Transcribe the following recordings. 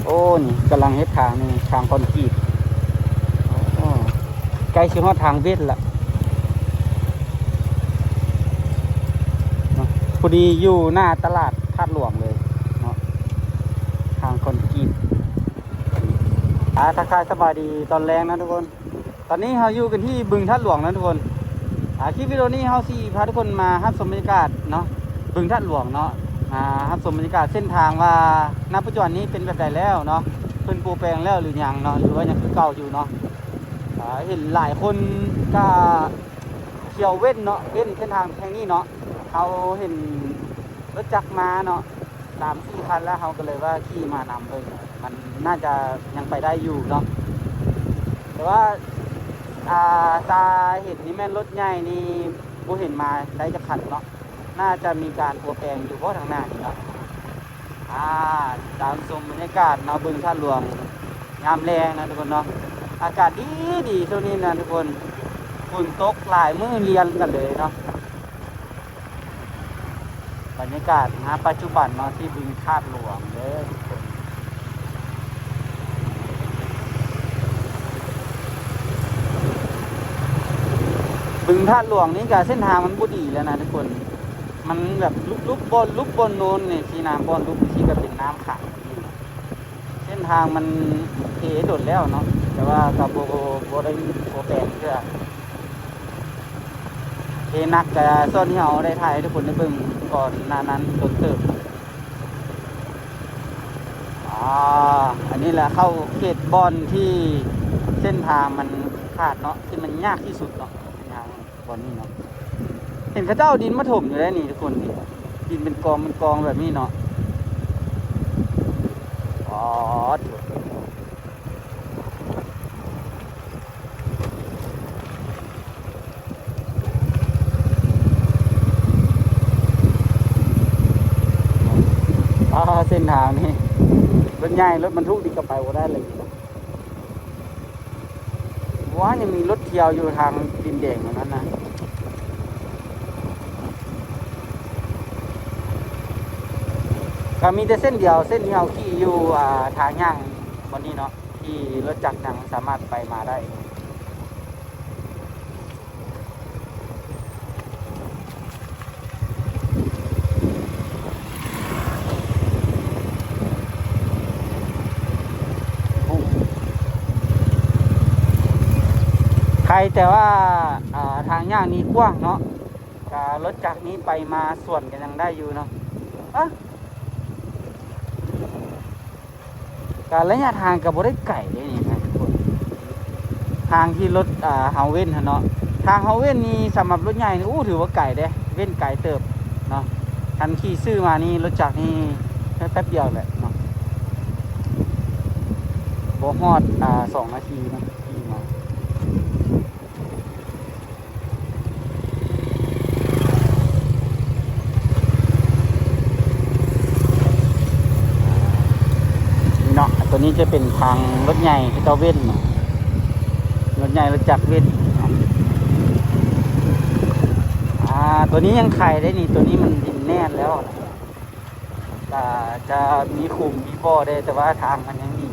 ໂອ້ ນີ້ກຳລັງເຮັດທາງນີ້ ທາງຄອນກຣີດ. ໂອ້ ໃກ້ຊິຮອດທາງເວັດລະເນາະ, ພໍດີຢູ່ໜ້າຕະຫຼາດທາດຫຼວງເລີຍເນາະ, ທາງຄອນກຣີດ. ອາ ທັກທາຍສະບາຍດີຕອນແລງນະທຸກຄົນ. ຕອນນີ້ເຮົາຢູ່ກັນທີ່ບຶງທາດຫຼວງນະທຸກຄົນ. ອາ ຄລິບວິດີໂອນີ້ເຮົາຊິພາທຸກຄົນມາຮັບຊົມບັນຍາກາດເນາະ ບຶງທາດຫຼວງເນາະ, ອາ ຮັບຊົມບັນຍາກາດເສັ້ນທາງວ່າ ນະປັດຈຸບັນນີ້ເປັນແບບໃດແລ້ວເນາະ, ເພິ່ນປູແປງແລ້ວຫຼືຍັງເນາະ ຫຼືວ່າຍັງຄືເກົ່າຢູ່ເນາະ. ອາ ເຫັນຫຼາຍຄົນກະທ່ຽວເວັ້ນເນາະ ເວັ້ນເສັ້ນທາງແຫ່ງນີ້ເນາະ. ເຮົາເຫັນລົດຈັກມາເນາະ ສາມສີ່ຄັນແລ້ວ ເຮົາກໍເລີຍວ່າຂີ່ມານຳເບິ່ງ ມັນໜ້າຈະຍັງໄປໄດ້ຢູ່ເນາະ. ແຕ່ວ່າ ອາ ຕາເຫັນນີ້ແມ່ນລົດໃຫຍ່ນີ້ ບໍ່ເຫັນມາໄດ້ຈັກຄັນເນາະ, ໜ້າຈະມີການປົວແປງຢູ່ບໍ່ທາງໜ້ານີ້ເນາະ. ອາ ຕາມຊົມບັນຍາກາດເນາະ ບຶງທາດຫຼວງຍາມແລງນະທຸກຄົນເນາະ. ອາກາດດີໆ ຊ່ວງນີ້ນະທຸກຄົນ, ຝົນຕົກຫຼາຍມື້ລຽນກັນເລີຍເນາະ. ບັນຍາກາດນະປັດຈຸບັນເນາະ ທີ່ບຶງທາດຫຼວງເດີທຸກຄົນ. ບຶງທາດຫຼວງນີ້ກະເສັ້ນທາງມັນບໍ່ດີແລ້ວນະທຸກຄົນ, ມັນແບບຫຼຸບໆ ບ່ອນຫຼຸບບ່ອນໂນນນີ້ຊີ້ນະ, ບ່ອນຫຼຸບຊີ້ກະເປັນນ້ຳຂັງ. ເສັ້ນທາງມັນເພດົນແລ້ວເນາະ, ແຕ່ວ່າກໍບໍ່ ບໍ່ ບໍ່ໄດ້ ບໍ່ແປງເທື່ອ. ເພໜັກກໍສ່ວນທີ່ເຮົາໄດ້ຖ່າຍໃຫ້ທຸກຄົນໄດ້ເບິ່ງກ່ອນໜ້ານັ້ນດົນເຕີບ. ອາ ອັນນີ້ແຫຼະເຂົ້າເຂດບ່ອນທີ່ເສັ້ນທາງມັນຂາດເນາະ, ທີ່ມັນຍາກທີ່ສຸດເນາະ ເສັ້ນທາງ ບ່ອນນີ້ເນາະ. ເຫັນເຂົາເຈົ້າເອົາດິນມາຖົມຢູ່ໄດ໋ນີ້ທຸກຄົນ, ນີ້ ດິນເປັນກອງເປັນກອງແບບນີ້ເນາະ. ອໍ ອາ ເສັ້ນທາງນີ້ ລົດໃຫຍ່ລົດບັນທຸກນີ້ກໍໄປບໍ່ໄດ້ເລີຍ. ວ້າ ຍັງມີລົດທ່ຽວຢູ່ທາງດິນແດງອັນນັ້ນນະ. ກໍມີແຕ່ເສັ້ນດຽວ ເສັ້ນທີ່ເຮົາຂີ່ຢູ່ ອາ ທາງຍ່າງບ່ອນນີ້ເນາະ ທີ່ລົດຈັກຍັງສາມາດໄປມາໄດ້. ໄຄແຕ່ວ່າ ເອີ ທາງຍ່າງນີ້ກວ້າງເນາະ, ກະລົດຈັກນີ້ໄປມາສວນກັນຍັງໄດ້ຢູ່ເນາະ. ອະ ກະໄລຍະທາງກະບໍ່ໄດ້ໄກເດ້ນີ້ນະທຸກຄົນ, ທາງທີ່ລົດ ອ່າ ເຮົາເວັ້ນຫັ້ນເນາະ. ທາງເຮົາເວັ້ນນີ້ສຳລັບລົດໃຫຍ່ນີ້ ໂອ້ ຖືວ່າໄກເດ້, ເວັ້ນໄກເຕີບເນາະ. ຄັນຂີ່ຊື່ມານີ້ ລົດຈັກນີ້ແປັບດຽວແຫຼະເນາະ, ບໍ່ຮອດ ອ່າ ສອງນາທີເນາະ ຂີ່ມາ. ນີ້ເນາະ ຕົວນີ້ຈະເປັນທາງລົດໃຫຍ່ເຂົາເຈົ້າເວັ້ນເນາະ, ລົດໃຫຍ່ລົດຈັກເວັ້ນ. ອ່າ ຕົວນີ້ຍັງໄຄໄດ້ນີ້, ຕົວນີ້ມັນດິນແໜ້ນແລ້ວ, ກະຈະມີຂຸມມີບໍ່ແດ່ ແຕ່ວ່າທາງມັນຍັງດີ.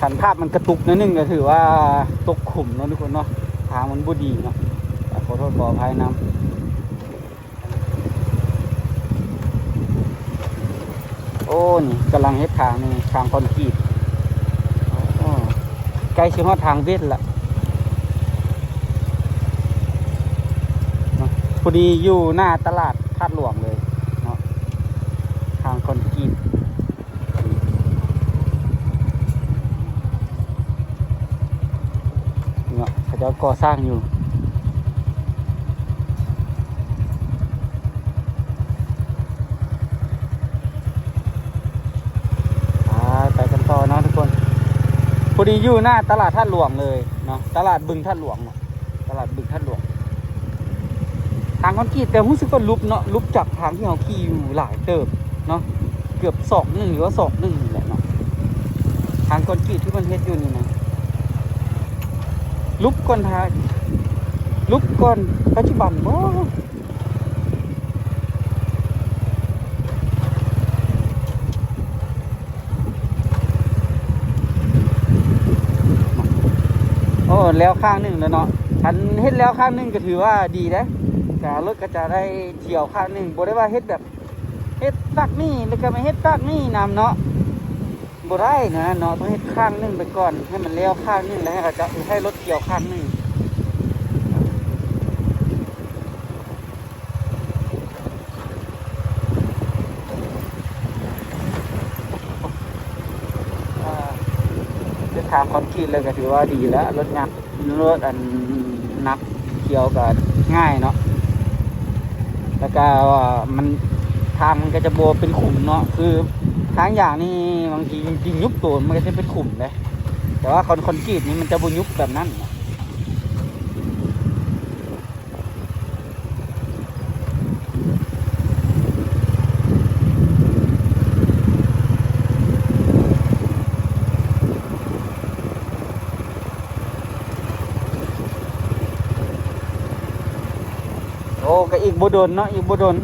ຄັນພາບມັນກະຕຸກໜ້ອຍໜຶ່ງ ກະຖືວ່າຕົກຂຸມເນາະທຸກຄົນເນາະ, ທາງມັນບໍ່ດີເນາະ, ຂໍໂທດຂໍອະໄພນຳ. ໂອ້ ນີ້ກຳລັງເຮັດທາງນີ້ ທາງຄອນກຣີດ. ໂອ້ ໃກ້ຊິຮອດທາງເວັດລະເນາະ, ພໍດີຢູ່ໜ້າຕະຫຼາດທາດຫຼວງເລີຍເນາະ, ທາງຄອນກຣີດ. ເນາະ ເຂົາເຈົ້າກໍ່ສ້າງຢູ່. ໄປ ໄປກັນຕໍ່ເນາະທຸກຄົນ, ພໍດີຢູ່ໜ້າຕະຫຼາດທາດຫຼວງເລີຍເນາະ, ຕະຫຼາດບຶງທາດຫຼວງເນາະ, ຕະຫຼາດບຶງທາດຫຼວງ. ທາງຄອນກຣີດ ແຕ່ຮູ້ສຶກວ່າຫຼຸບເນາະ, ຫຼຸບຈາກທາງທີ່ເຮົາຂີ່ຢູ່ຫຼາຍເຕີບເນາະ, ເກືອບສອກໜຶ່ງ ຫຼືວ່າສອກໜຶ່ງນີ້ແຫຼະເນາະ. ຄອນກຣີດທີ່ເພິ່ນເຮັດຢູ່ນີ້ນະ ຫຼຸບກ່ອນ ຖ້າຫຼຸບກ່ອນປັດຈຸບັນບໍ? ໂອ້ ແລ້ວຂ້າງໜຶ່ງແລ້ວເນາະ. ຄັນເຮັດແລ້ວຂ້າງໜຶ່ງກໍຖືວ່າດີເດ້ ກໍລົດກໍຈະໄດ້ທ່ຽວຂ້າງໜຶ່ງ ບໍ່ໄດ້ວ່າເຮັດແບບ ເຮັດຟາກນີ້ ແລ້ວກໍມາເຮັດຟາກນີ້ນຳເນາະ ບໍ່ໄດ້ນະເນາະ. ຕ້ອງເຮັດຂ້າງໜຶ່ງໄປກ່ອນ ໃຫ້ມັນແລ້ວຂ້າງໜຶ່ງ ແລ້ວໃຫ້ເຂົາເຈົ້າ ໃຫ້ລົດທ່ຽວຂ້າງໜຶ່ງ. ເອີ ເຮັດທາງຄອນກຣີດແລ້ວກໍຖືວ່າດີແລ້ວ ລົດຫຍັກ ລົດອັນໜັກທ່ຽວກໍງ່າຍເນາະ. ແລ້ວກໍມັນ ທາງມັນກໍຈະບໍ່ເປັນຂຸມເນາະ ຄືທາງຢາງນີ້ບາງທີມັນຊິຍຸບໂຕ ມັນກໍຈະເປັນຂຸມເດ້ ແຕ່ວ່າຄອນ ຄອນກຣີດນີ້ມັນຈະບໍ່ຍຸບແບບນັ້ນເນາະ. ໂອ້ ກໍອີກບໍ່ດົນເນາະ ອີກບໍ່ດົນ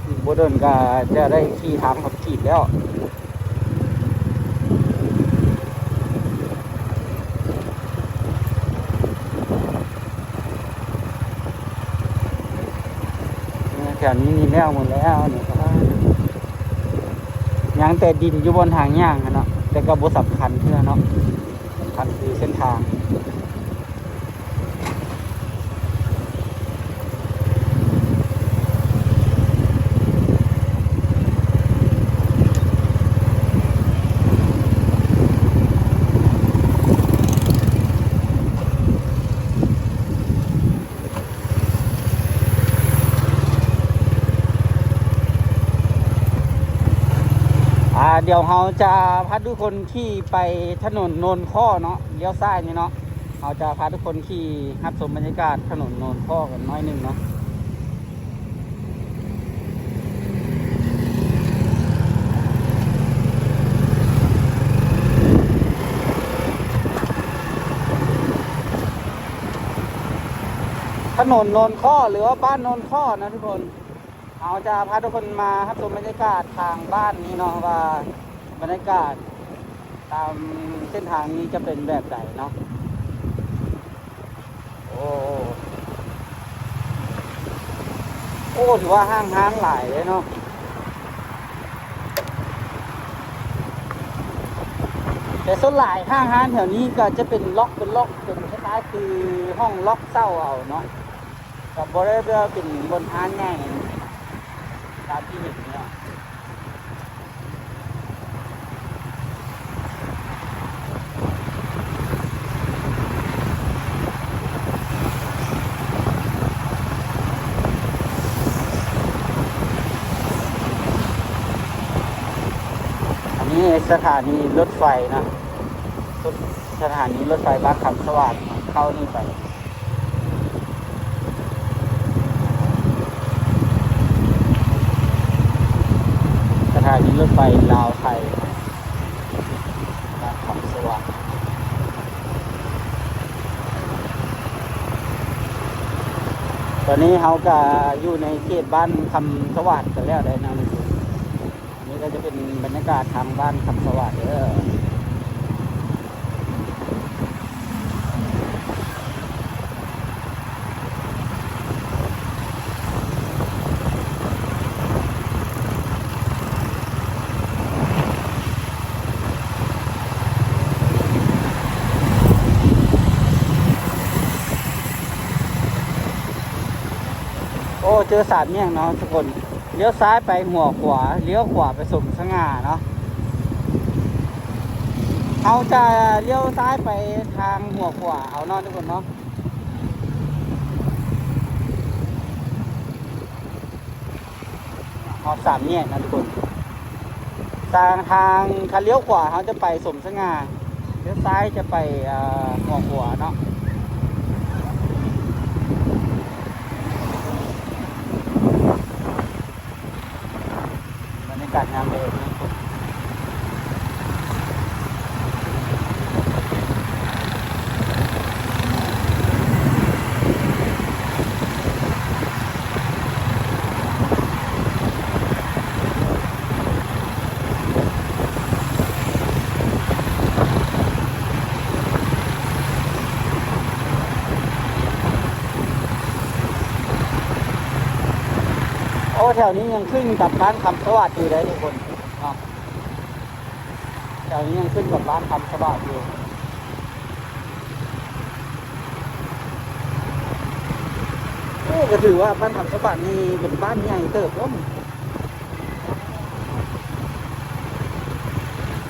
ອີກບໍ່ດົນກໍຈະໄດ້ຂີ່ທາງຮອດກີດແລ້ວ. ແຖວນີ້ນີ້ແລ້ວໝົດແລ້ວນີ້ ຍັງແຕ່ດິນຢູ່ບ່ອນທາງຍ່າງຫັ້ນເນາະ ແຕ່ກໍບໍ່ສຳຄັນເທື່ອເນາະ ສຳຄັນຄືເສັ້ນທາງ. ອ່າ ດຽວເຮົາຈະພາທຸກຄົນຂີ່ໄປຖະໜົນໂນນຄໍ້ເນາະ ລ້ຽວຊ້າຍນີ້ເນາະ. ເຮົາຈະພາທຸກຄົນຂີ່ຮັບຊົມບັນຍາກາດຖະໜົນໂນນຄໍ້ກັນໜ້ອຍໜຶ່ງເນາະ. ຖະໜົນໂນນຄໍ້ ຫຼືວ່າບ້ານໂນນຄໍ້ນະທຸກຄົນ. ເຮົາຈະພາທຸກຄົນມາຮັບຊົມບັນຍາກາດທາງບ້ານນີ້ເນາະ ວ່າບັນຍາກາດຕາມເສັ້ນທາງນີ້ຈະເປັນແບບໃດເນາະ. ໂອ້ ໂອ້ ຖືວ່າຮ້າງຮ້ານຫຼາຍເດ້ເນາະ ແຕ່ສ່ວນຫຼາຍຫ້າງຮ້ານແຖວນີ້ກໍຈະເປັນລັອກ ເປັນລັອກ ເປັນຄ້າຍໆຄືຫ້ອງລັອກເຊົ່າເອົາເນາະ ກໍບໍ່ໄດ້ວ່າເປັນບ່ອນຮ້ານໃຫຍ່ຕາມທີ່ເຫັນເນາະ. ອັນນີ້ສະຖານີລົດໄຟນະ ສະຖານີລົດໄຟບ້ານຄຳສະຫວາດ ເຂົ້ານີ້ໄປ ສະຖານີລົດໄຟລາວໄທ ນະຄອນສະຫວັນ. ຕອນນີ້ເຮົາກະຢູ່ໃນເຂດບ້ານຄຳສະຫວັນກັນແລ້ວໄດ໋ນະ ອັນນີ້ກໍຈະເປັນບັນຍາກາດທາງບ້ານຄຳສະຫວັນເດີ. ໂອ້ ເຈີສາມແຍກເນາະທຸກຄົນ. ລ້ຽວຊ້າຍໄປຫົວຂວາ ລ້ຽວຂວາໄປສົມສະຫງ່າເນາະ. ເຮົາຈະລ້ຽວຊ້າຍໄປທາງຫົວຂວາເອົາເນາະທຸກຄົນເນາະ. ຮອດສາມແຍກນະທຸກຄົນ. ທາງ ທາງ ຄັນລ້ຽວຂວາເຮົາຈະໄປສົມສະຫງ່າ ລ້ຽວຊ້າຍຈະໄປ ເອີ ຫົວຂົວເນາະ. ບັນຍາກາດຍາມແລງເນາະ. ແຖວນີ້ຍັງຂຶ້ນກັບບ້ານຄຳສະຫວັດຢູ່ເດ້ທຸກຄົນເນາະ, ແຖວນີ້ຍັງຂຶ້ນກັບບ້ານຄຳສະຫວັດຢູ່. ໂອ້ ກໍຖືວ່າບ້ານຄຳສະຫວັດນີ້ເປັນບ້ານໃຫຍ່ເຕີບເນາະ,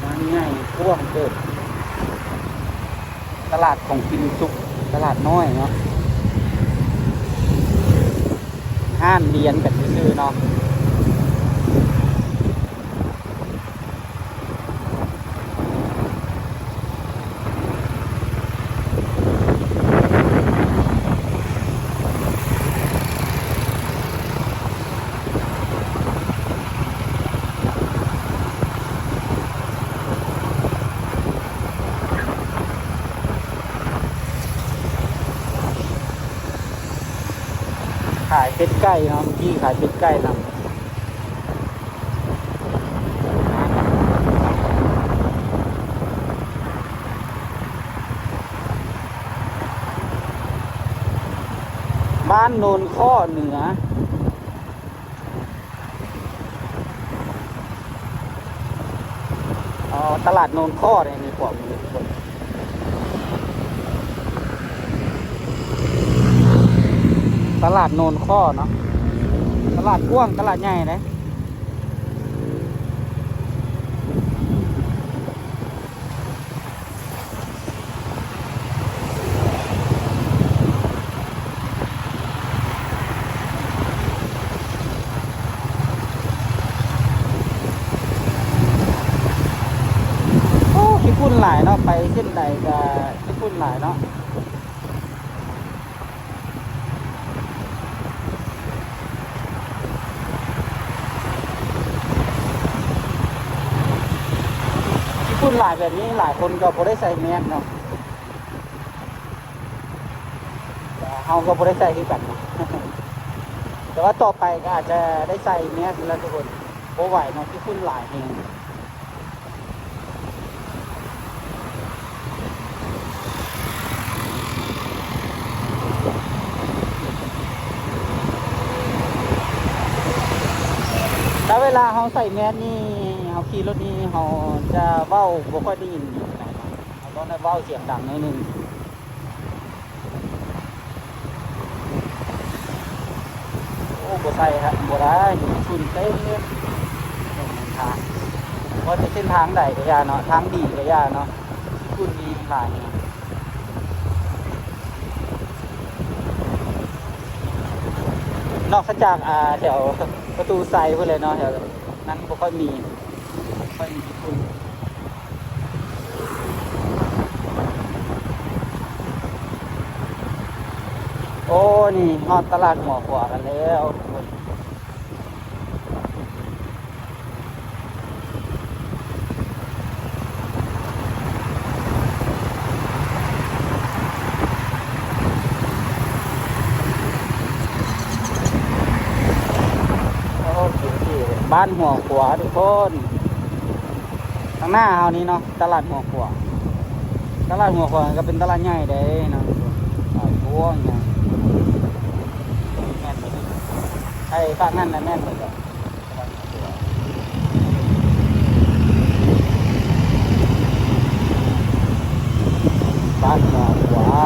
ບ້ານໃຫຍ່ກວ້າງເຕີບ. ຕະຫຼາດຂອງກິນສຸກ ຕະຫຼາດນ້ອຍເນາະ, ຮ້ານລຽນກັນຊື່ໆເນາະ. ຂາຍເປັດໄກ່ເນາະ, ເມື່ອກີ້ຂາຍເປັດໄກ່ນຳ. ບ້ານໂນນຂໍ້ເໜືອ. ອໍ ຕະຫຼາດໂນນຂໍ້ນີ້ມີຂອງຢູ່ ຕະຫຼາດໂນນຂໍ້ເນາະ, ຕະຫຼາດກວ້າງ ຕະຫຼາດໃຫຍ່ເດ້. ໂອ້ ຂີ້ຝຸ່ນຫຼາຍເນາະ, ໄປເສັ້ນໃດກໍຂີ້ຝຸ່ນຫຼາຍເນາະ. ຂີ້ຝຸ່ນຫຼາຍແບບນີ້ ຫຼາຍຄົນກໍບໍ່ໄດ້ໃສ່ແມສເນາະ, ເຮົາກໍບໍ່ໄດ້ໃສ່ຄືກັນເນາະ. ແຕ່ວ່າຕໍ່ໄປກໍອາດຈະໄດ້ໃສ່ແມສແລ້ວທຸກຄົນ, ບໍ່ໄຫວເນາະ, ຂີ້ຝຸ່ນຫຼາຍແຮງ. ແຕ່ເວລາເຮົາໃສ່ແມສນີ້ ເຮົາຂີ່ລົດນີ້ ເຮົາຈະເວົ້າບໍ່ຄ່ອຍໄດ້ຍິນປານໃດເນາະ, ເຮົາຕ້ອງໄດ້ເວົ້າສຽງດັງໜ້ອຍໜຶ່ງ. ໂອ້ ບໍ່ໃສ່ ບໍ່ໄດ້ ຝຸ່ນເຕັມເລີຍ. ເສັ້ນທາງ ບໍ່ວ່າຈະເສັ້ນທາງໃດກໍຢ່າເນາະ, ທາງດີກໍຢ່າເນາະ, ຝຸ່ນມີຫຼາຍ. ນອກເສຍຈາກ ອ່າ ແຖວປະຕູໄຊພຸ້ນແຫຼະເນາະ, ແຖວນັ້ນບໍ່ຄ່ອຍມີ ໄປຍີ່ປຸ່ນ. ໂອ້ ນີ້ຮອດຕະຫຼາດຫົວຂົວກັນແລ້ວ. ໂອເຄ ບ້ານຫົວຂົວທຸກຄົນ, ທາງໜ້າເຮົານີ້ເນາະ ຕະຫຼາດຫົວຂົວ. ຕະຫຼາດຫົວຂົວກໍເປັນຕະຫຼາດໃຫຍ່ເດ້ເນາະ, ຫຼາຍພວກຫຍັງ ແມ່ນເບິດ. ໄອ້ຟາກນັ້ນນະແມ່ນເບິດ. ບ້ານໜອງຫວາ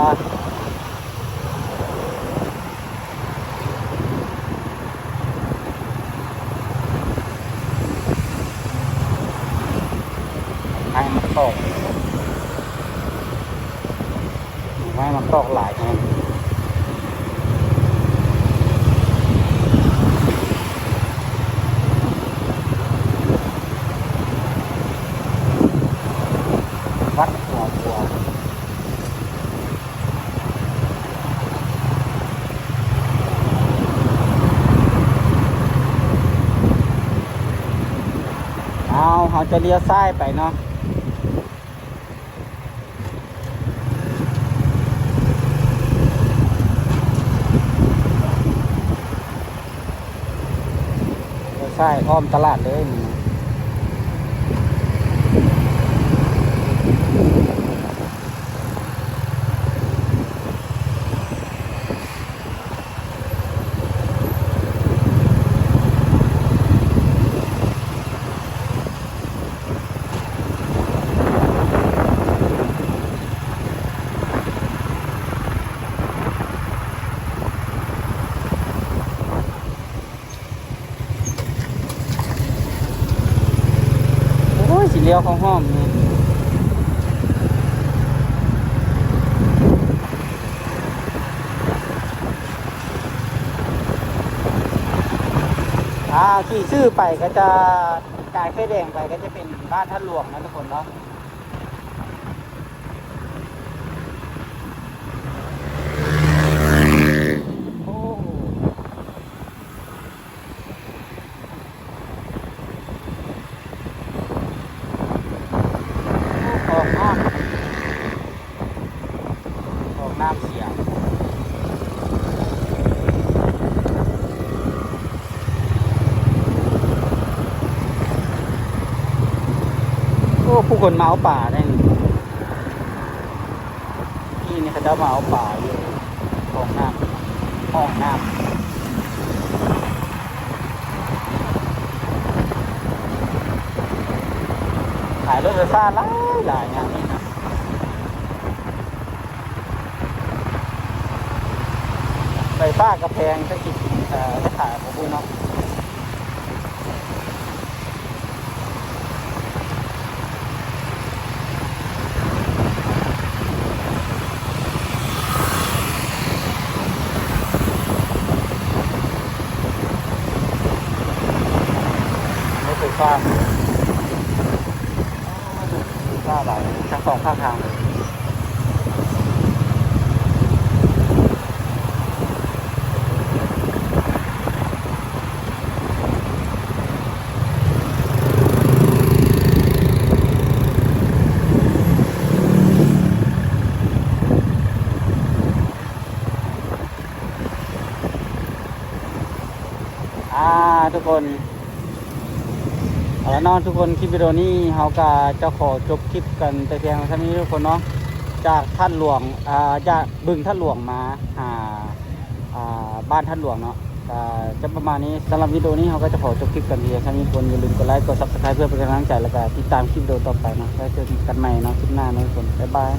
ໃຫ້ມັນຕອກ. ໄມ້ມັນຕອກຫຼາຍແຮງ. ວັດຫົວຂົວ. ເອົາ ເຮົາຈະລ້ຽວຊ້າຍໄປເນາະ. ຊ້າຍອ້ອມຕະຫຼາດເລີຍນີ້. ເ ຂີ້ເຫຼວຂອງຫ້ອງນີ້ ອ່າ ຂີ່ຊື່ໄປກໍຈະ ກາຍໄຟແດງໄປກໍຈະເປັນບ້ານທ່າຫຼວງນະທຸກຄົນເນາະ. ໂອ້ ອອກນ້ຳ ອອກນ້ຳເສຍ. ໂອ້ ຜູ້ຄົນມາເອົາປາໄດ້ນີ້. ທີ່ນີ້ເຂົາເຈົ້າມາເອົາປາຢູ່ຫ້ອງນ້ຳ ຫ້ອງນ້ຳ ຂາຍລົດໄຟຟ້າຫຼາຍໆ ງານນີ້ນະ. ໄຟຟ້າກໍແພງ ຈັກຊິ ເອີ ໄດ້ຂາຍບໍ່ຮູ້ເນາະ. ລົດໄຟຟ້າ ລົດໄຟຟ້າຫຼາຍ ທັງສອງຂ້າງທາງເລີຍ. ອ່າ ທຸກຄົນ ເອົາລະເນາະທຸກຄົນ ຄລິບວິດີໂອນີ້ເຮົາກໍຈະຂໍຈົບຄລິບກັນແຕ່ພຽງເທົ່ານີ້ທຸກຄົນເນາະ ຈາກທາດຫຼວງ ອ່າ ຈາກບຶງທາດຫຼວງມາຫາ ອ່າ ບ້ານທາດຫຼວງເນາະ ກໍຈະປະມານນີ້. ສຳລັບວິດີໂອນີ້ເຮົາກໍຈະຂໍຈົບຄລິບກັນພຽງເທົ່ານີ້ທຸກຄົນ. ຢ່າລືມກົດໄລ ກົດ Subscribe ເພື່ອເປັນກຳລັງໃຈ ແລ້ວກໍຕິດຕາມຄລິບວິດີໂອຕໍ່ໄປເນາະ. ແລ້ວເຈີກັນໃໝ່ເນາະ ຄລິບໜ້າເນາະທຸກຄົນ. ບາຍບາຍ.